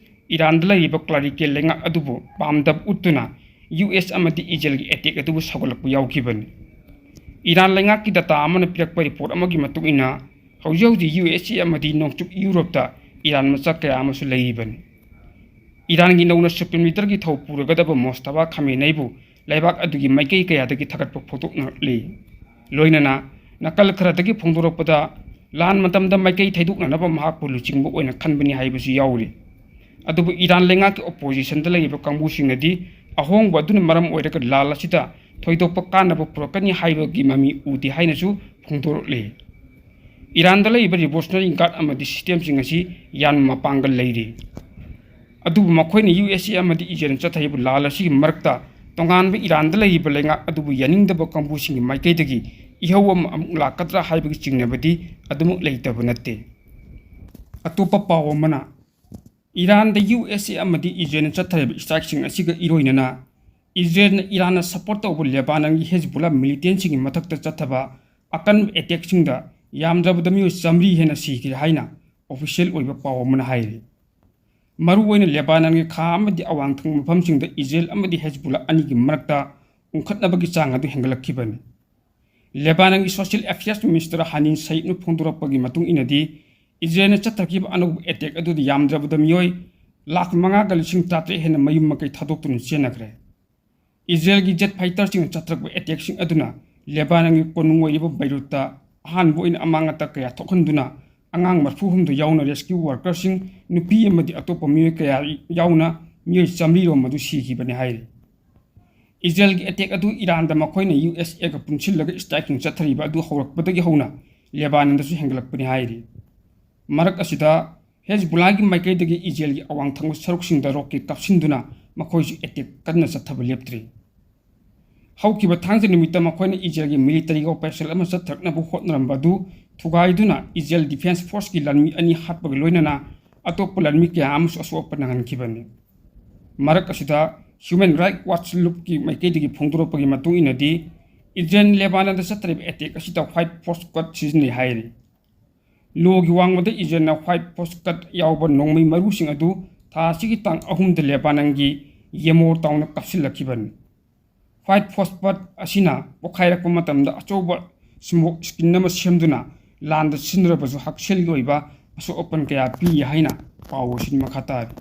ꯏꯔꯥꯟꯗ ꯂꯩꯔꯤꯕ clerical ꯂꯩꯉꯥꯛ ꯑꯗꯨꯕꯨ ꯄꯥꯝꯗꯕ ꯎꯠꯇꯨꯅ ꯌꯨ ꯑꯦꯁ ꯑꯃꯗꯤ ꯏꯖꯔꯦꯜꯒꯤ attack ꯑꯗꯨꯕꯨ ꯁꯧꯒꯠꯂꯛꯄ ꯌꯥꯎꯈꯤꯕꯅꯤ꯫ ꯏꯔꯥꯟ ꯂꯩꯉꯥꯛꯀꯤ data ꯑꯃꯅ ꯄꯤꯔꯛꯄ report ꯑꯃꯒꯤ ꯃꯇꯨꯡ ꯏꯟꯅ, ꯍꯧꯖꯤꯛ ꯍꯧꯖꯤꯛ ꯌꯨ ꯑꯦꯁ ꯑꯦ ꯑꯃꯗꯤ ꯅꯣꯡꯆꯨꯞ ꯌꯨꯔꯣꯞꯇ ꯏꯔꯥꯟ ꯃꯆꯥ ꯀꯌꯥ ꯑꯃꯁꯨ ꯂꯩꯔꯤꯕꯅꯤ꯫ ꯏꯔꯥꯟꯒꯤ ꯅꯧꯅ Supreme Leaderꯒꯤ ꯊꯧ ꯄꯨꯔꯒꯗꯕ ꯃꯣꯁꯇꯕꯥ ꯈꯥꯃꯦꯅꯩꯕꯨ ꯂꯩꯕꯥꯛ ꯑꯗꯨꯒꯤ ꯃꯥꯏꯀꯩ ꯀꯌꯥꯗꯒꯤ ꯊꯥꯒꯠꯄ ꯐꯣꯡꯗꯣꯛꯅꯔꯛꯂꯤ꯫ ꯂꯣꯏꯅꯅ ꯅꯥꯀꯜ ꯈꯔꯗꯒꯤ ꯐꯣꯡꯗꯣꯔꯛꯄꯗ, ꯂꯥꯟ ꯃꯇꯝꯗ ꯃꯥꯏꯀꯩ ꯊꯩꯗꯣꯛꯅꯅꯕ ꯃꯍꯥꯛꯄꯨ ꯂꯨꯆꯤꯡꯕ ꯑꯣꯏꯅ ꯈꯟꯕꯅꯤ ꯍꯥꯏꯕꯁꯨ ꯌꯥꯎꯔꯤ꯫ ꯑꯗꯨꯕꯨ ꯏꯔꯥꯟ ꯂꯩꯉꯥꯛꯀꯤ oppositionꯗ ꯂꯩꯔꯤꯕ ꯀꯥꯡꯕꯨꯁꯤꯡꯅꯗꯤ ꯑꯍꯣꯡꯕ ꯑꯗꯨꯅ ꯃꯔꯝ ꯑꯣꯏꯔꯒ ꯂꯥꯟ ꯑꯁꯤꯗ ꯊꯣꯏꯗꯣꯛꯄ ꯀꯥꯟꯅꯕ ꯄꯨꯔꯛꯀꯅꯤ ꯍꯥꯏꯕꯒꯤ ꯃꯃꯤ ꯎꯗꯦ ꯍꯥꯏꯅꯁꯨ ꯐꯣꯡꯗꯣꯔꯛꯂꯤ꯫ ꯏꯔꯥꯟꯗ ꯂꯩꯔꯤꯕ Revolutionary Guard ꯑꯃꯗꯤ systemꯁꯤꯡ ꯑꯁꯤ ꯌꯥꯝꯅ ꯃꯄꯥꯡꯒꯜ ꯂꯩꯔꯤ꯫ ꯑꯗꯨꯕꯨ ꯃꯈꯣꯏꯅ ꯌꯨ ꯑꯦꯁ ꯑꯦ ꯑꯃꯗꯤ ꯏꯖꯔꯦꯜꯅ ꯆꯠꯊꯔꯤꯕ ꯂꯥꯟ ꯑꯁꯤꯒꯤ ꯃꯔꯛꯇ ꯇꯣꯉꯥꯟꯕ ꯏꯔꯥꯟꯗ ꯂꯩꯔꯤꯕ ꯂꯩꯉꯥꯛ ꯑꯗꯨꯕꯨ ꯌꯥꯅꯤꯡꯗꯕ ꯀꯥꯡꯕꯨꯁꯤꯡꯒꯤ ꯃꯥꯏꯀꯩꯗꯒꯤ ꯏꯍꯧ ꯑꯃ ꯑꯃꯨꯛ ꯂꯥꯛꯀꯗ꯭ꯔꯥ ꯍꯥꯏꯕꯒꯤ ꯆꯤꯡꯅꯕꯗꯤ ꯑꯗꯨꯃꯛ ꯂꯩꯇꯕ ꯅꯠꯇꯦ꯫ ꯑꯇꯣꯞꯄ ꯄꯥꯎ ꯑꯃꯅ, ꯏꯔꯥꯟꯗ ꯌꯨ ꯑꯦꯁ ꯑꯦ ꯑꯃꯗꯤ ꯏꯖꯔꯦꯜꯅ ꯆꯠꯊꯔꯤꯕ strikeꯁꯤꯡ ꯑꯁꯤꯒ ꯏꯔꯣꯏꯅꯅ, ꯏꯖꯔꯦꯜꯅ ꯏꯔꯥꯟꯅ support ꯇꯧꯕ ꯂꯦꯕꯥꯅꯟꯒꯤ ꯍꯦꯖꯕꯨꯜꯂꯥ militantꯁꯤꯡꯒꯤ ꯃꯊꯛꯇ ꯆꯠꯊꯕ ꯑꯀꯟꯕ attackꯁꯤꯡꯗ ꯌꯥꯝꯗ꯭ꯔꯕꯗ ꯃꯤꯑꯣꯏ ꯆꯥꯃꯔꯤ ꯍꯦꯟꯅ ꯁꯤꯈ꯭ꯔꯦ ꯍꯥꯏꯅ official ꯑꯣꯏꯕ ꯄꯥꯎ ꯑꯃꯅ ꯍꯥꯏꯔꯤ꯫ ꯃꯔꯨꯑꯣꯏꯅ ꯂꯦꯕꯥꯅꯟꯒꯤ ꯈꯥ ꯑꯃꯗꯤ ꯑꯋꯥꯡ ꯊꯪꯕ ꯃꯐꯝꯁꯤꯡꯗ ꯏꯖꯔꯦꯜ ꯑꯃꯗꯤ ꯍꯦꯖꯕꯨꯜꯂꯥ ꯑꯅꯤꯒꯤ ꯃꯔꯛꯇ ꯎꯪꯈꯠꯅꯕꯒꯤ ꯆꯥꯡ ꯑꯗꯨ ꯍꯦꯟꯒꯠꯂꯛꯈꯤꯕꯅꯤ꯫ ꯂꯦꯕꯥꯅꯟꯒꯤ Social Affairs Minister ꯍꯥꯅꯤꯟ ꯁꯌꯤꯗꯅ ꯐꯣꯡꯗꯣꯔꯛꯄꯒꯤ ꯃꯇꯨꯡ ꯏꯟꯅꯗꯤ, ꯏꯖꯔꯦꯜꯅ ꯆꯠꯊꯈꯤꯕ ꯑꯅꯧꯕ attack ꯑꯗꯨꯗ ꯌꯥꯝꯗ꯭ꯔꯕꯗ ꯃꯤꯑꯣꯏ ꯂꯥꯈ ꯃꯉꯥꯒ ꯂꯤꯁꯤꯡ ꯇꯔꯥꯇꯔꯦꯠ ꯍꯦꯟꯅ ꯃꯌꯨꯝ ꯃꯀꯩ ꯊꯥꯗꯣꯛꯇꯨꯅ ꯆꯦꯟꯅꯈ꯭ꯔꯦ꯫ ꯏꯖꯔꯦꯜꯒꯤ jet fighterꯁꯤꯡꯅ ꯆꯠꯊꯔꯛꯄ attackꯁꯤꯡ ꯑꯗꯨꯅ ꯂꯦꯕꯥꯅꯟꯒꯤ ꯀꯣꯅꯨꯡ ꯑꯣꯏꯔꯤꯕ ꯕꯩꯔꯨꯠꯇ ꯑꯍꯥꯟꯕ ꯑꯣꯏꯅ ꯑꯃꯥꯡ ꯑꯇꯥ ꯀꯌꯥ ꯊꯣꯛꯍꯟꯗꯨꯅ ꯑꯉꯥꯡ ꯃꯔꯤꯐꯨ ꯍꯨꯝꯗꯣꯏ ꯌꯥꯎꯅ rescue workerꯁꯤꯡ, ꯅꯨꯄꯤ ꯑꯃꯗꯤ ꯑꯇꯣꯞꯄ ꯃꯤꯑꯣꯏ ꯀꯌꯥ ꯌꯥꯎꯅ ꯃꯤꯑꯣꯏ ꯆꯥꯃꯔꯤ ꯔꯣꯝ ꯑꯗꯨ ꯁꯤꯈꯤꯕꯅꯤ ꯍꯥꯏꯔꯤ꯫ ꯏꯖꯔꯦꯜꯒꯤ attack ꯑꯗꯨ ꯏꯔꯥꯟꯗ ꯃꯈꯣꯏꯅ ꯌꯨ ꯑꯦꯁ ꯑꯦꯒ ꯄꯨꯟꯁꯤꯜꯂꯒ striking ꯆꯠꯊꯔꯤꯕ ꯑꯗꯨ ꯍꯧꯔꯛꯄꯗꯒꯤ ꯍꯧꯅ ꯂꯦꯕꯥꯅꯟꯗꯁꯨ ꯍꯦꯟꯒꯠꯂꯛꯄꯅꯤ ꯍꯥꯏꯔꯤ꯫ ꯃꯔꯛ ꯑꯁꯤꯗ, ꯍꯦꯖꯕꯨꯜꯂꯥꯒꯤ ꯃꯥꯏꯀꯩꯗꯒꯤ ꯏꯖꯔꯦꯜꯒꯤ ꯑꯋꯥꯡ ꯊꯪꯕ ꯁꯔꯨꯛꯁꯤꯡꯗ rocket ꯀꯥꯞꯁꯤꯟꯗꯨꯅ ꯃꯈꯣꯏꯁꯨ attack ꯀꯟꯅ ꯆꯠꯊꯕ ꯂꯦꯞꯇ꯭ꯔꯤ꯫ ꯍꯧꯈꯤꯕ ꯊꯥꯡꯖ ꯅꯨꯃꯤꯠꯇ ꯃꯈꯣꯏꯅ ꯏꯖꯔꯦꯜꯒꯤ military operation ꯑꯃ ꯆꯠꯊꯔꯛꯅꯕ ꯍꯣꯠꯅꯔꯝꯕ ꯑꯗꯨ ꯊꯨꯒꯥꯏꯗꯨꯅ ꯏꯖꯔꯦꯜ defence forceꯀꯤ ꯂꯥꯟꯃꯤ ꯑꯅꯤ ꯍꯥꯠꯄꯒ ꯂꯣꯏꯅꯅ ꯑꯇꯣꯞꯄ ꯂꯥꯟꯃꯤ ꯀꯌꯥ ꯑꯃꯁꯨ ꯑꯁꯣꯛ ꯑꯄꯟ ꯅꯪꯍꯟꯈꯤꯕꯅꯤ꯫ ꯃꯔꯛ ꯑꯁꯤꯗ, Human Rights Watch ꯂꯨꯞꯀꯤ ꯃꯥꯏꯀꯩꯗꯒꯤ ꯐꯣꯡꯗꯣꯔꯛꯄꯒꯤ ꯃꯇꯨꯡ ꯏꯟꯅꯗꯤ, ꯏꯖꯔꯦꯜꯅ ꯂꯦꯕꯥꯅꯟꯗ ꯆꯠꯊꯔꯤꯕ attack ꯑꯁꯤꯗ white phosphate ꯁꯤꯖꯤꯟꯅꯩ ꯍꯥꯏꯔꯤ꯫ ꯂꯣꯒꯤ ꯋꯥꯡꯃꯗ ꯏꯖꯔꯦꯜꯅ white phosphate ꯌꯥꯎꯕ ꯅꯣꯡꯃꯩ ꯃꯔꯨꯁꯤꯡ ꯑꯗꯨ ꯊꯥ ꯑꯁꯤꯒꯤ ꯇꯥꯡ ꯑꯍꯨꯝꯗ ꯂꯦꯕꯥꯅꯟꯒꯤ ꯌꯦꯃꯣꯔ ꯇꯥꯎꯟꯗ ꯀꯥꯞꯁꯤꯜꯂꯛꯈꯤꯕꯅꯤ꯫ White phosphate ꯑꯁꯤꯅ ꯄꯣꯈꯥꯏꯔꯛꯄ ꯃꯇꯝꯗ ꯑꯆꯧꯕ smoke screen ꯑꯃ ꯁꯦꯝꯗꯨꯅ ꯂꯥꯟꯗ ꯁꯤꯖꯤꯟꯅꯔꯕꯁꯨ ꯍꯛꯁꯦꯜꯒꯤ ꯑꯣꯏꯕ ꯑꯁꯣꯛ ꯑꯄꯟ ꯀꯌꯥ ꯄꯤ ꯍꯥꯏꯅ ꯄꯥꯎ ꯑꯁꯤꯅ ꯃꯈꯥ ꯇꯥꯔꯤ꯫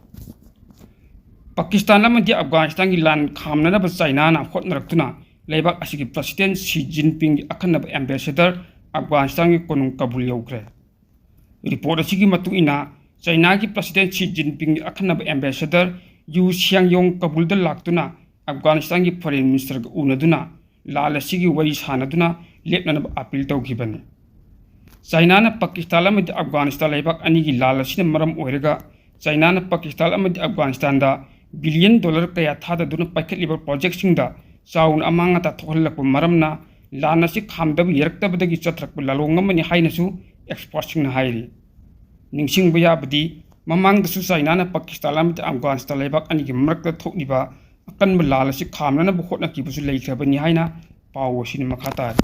ꯄꯥꯀꯤꯁꯇꯥꯟ ꯑꯃꯗꯤ ꯑꯐꯒꯥꯅꯤꯁꯇꯥꯟꯒꯤ ꯂꯥꯟ ꯈꯥꯝꯅꯅꯕ ꯆꯥꯏꯅꯥꯅ ꯍꯣꯠꯅꯔꯛꯇꯨꯅ ꯂꯩꯕꯥꯛ ꯑꯁꯤꯒꯤ President Xi Jinpingꯒꯤ ꯑꯈꯟꯅꯕ ambassador ꯑꯐꯒꯥꯅꯤꯁꯇꯥꯟꯒꯤ ꯀꯣꯅꯨꯡ ꯀꯥꯕꯨꯜ ꯌꯧꯈ꯭ꯔꯦ꯫ Report ꯑꯁꯤꯒꯤ ꯃꯇꯨꯡ ꯏꯟꯅ, ꯆꯥꯏꯅꯥꯒꯤ President Xi Jinpingꯒꯤ ꯑꯈꯟꯅꯕ ambassador Yu Xiangyong ꯀꯥꯕꯨꯜꯗ ꯂꯥꯛꯇꯨꯅ ꯑꯐꯒꯥꯅꯤꯁꯇꯥꯟꯒꯤ Foreign Ministerꯒ ꯎꯅꯗꯨꯅ ꯂꯥꯟ ꯑꯁꯤꯒꯤ ꯋꯥꯔꯤ ꯁꯥꯅꯗꯨꯅ ꯂꯦꯞꯅꯅꯕ appeal ꯇꯧꯈꯤꯕꯅꯤ꯫ ꯆꯥꯏꯅꯥꯅ ꯄꯥꯀꯤꯁꯇꯥꯟ ꯑꯃꯗꯤ ꯑꯐꯒꯥꯅꯤꯁꯇꯥꯟ ꯂꯩꯕꯥꯛ ꯑꯅꯤꯒꯤ ꯂꯥꯟ ꯑꯁꯤꯅ ꯃꯔꯝ ꯑꯣꯏꯔꯒ ꯆꯥꯏꯅꯥꯅ ꯄꯥꯀꯤꯁꯇꯥꯟ ꯑꯃꯗꯤ ꯑꯐꯒꯥꯅꯤꯁꯇꯥꯟꯗ billion dollar ꯀꯌꯥ ꯊꯥꯗꯗꯨꯅ ꯄꯥꯏꯈꯠꯂꯤꯕ projectꯁꯤꯡꯗ ꯆꯥꯎꯅ ꯑꯃꯥꯡ ꯑꯇꯥ ꯊꯣꯛꯍꯜꯂꯛꯄ ꯃꯔꯝꯅ ꯂꯥꯟ ꯑꯁꯤ ꯈꯥꯝꯗꯕ ꯌꯥꯔꯛꯇꯕꯗꯒꯤ ꯆꯠꯊꯔꯛꯄ ꯂꯥꯂꯣꯡ ꯑꯃꯅꯤ ꯍꯥꯏꯅꯁꯨ expertꯁꯤꯡꯅ ꯍꯥꯏꯔꯤ꯫ ꯅꯤꯡꯁꯤꯡꯕ ꯌꯥꯕꯗꯤ, ꯃꯃꯥꯡꯗꯁꯨ ꯆꯥꯏꯅꯥꯅ ꯄꯥꯀꯤꯁꯇꯥꯟ ꯑꯃꯗꯤ ꯑꯐꯒꯥꯅꯤꯁꯇꯥꯟ ꯂꯩꯕꯥꯛ ꯑꯅꯤꯒꯤ ꯃꯔꯛꯇ ꯊꯣꯛꯂꯤꯕ ꯑꯀꯟꯕ ꯂꯥꯟ ꯑꯁꯤ ꯈꯥꯝꯅꯅꯕ ꯍꯣꯠꯅꯈꯤꯕꯁꯨ ꯂꯩꯈ꯭ꯔꯕꯅꯤ ꯍꯥꯏꯅ ꯄꯥꯎ ꯑꯁꯤꯅ ꯃꯈꯥ ꯇꯥꯔꯤ꯫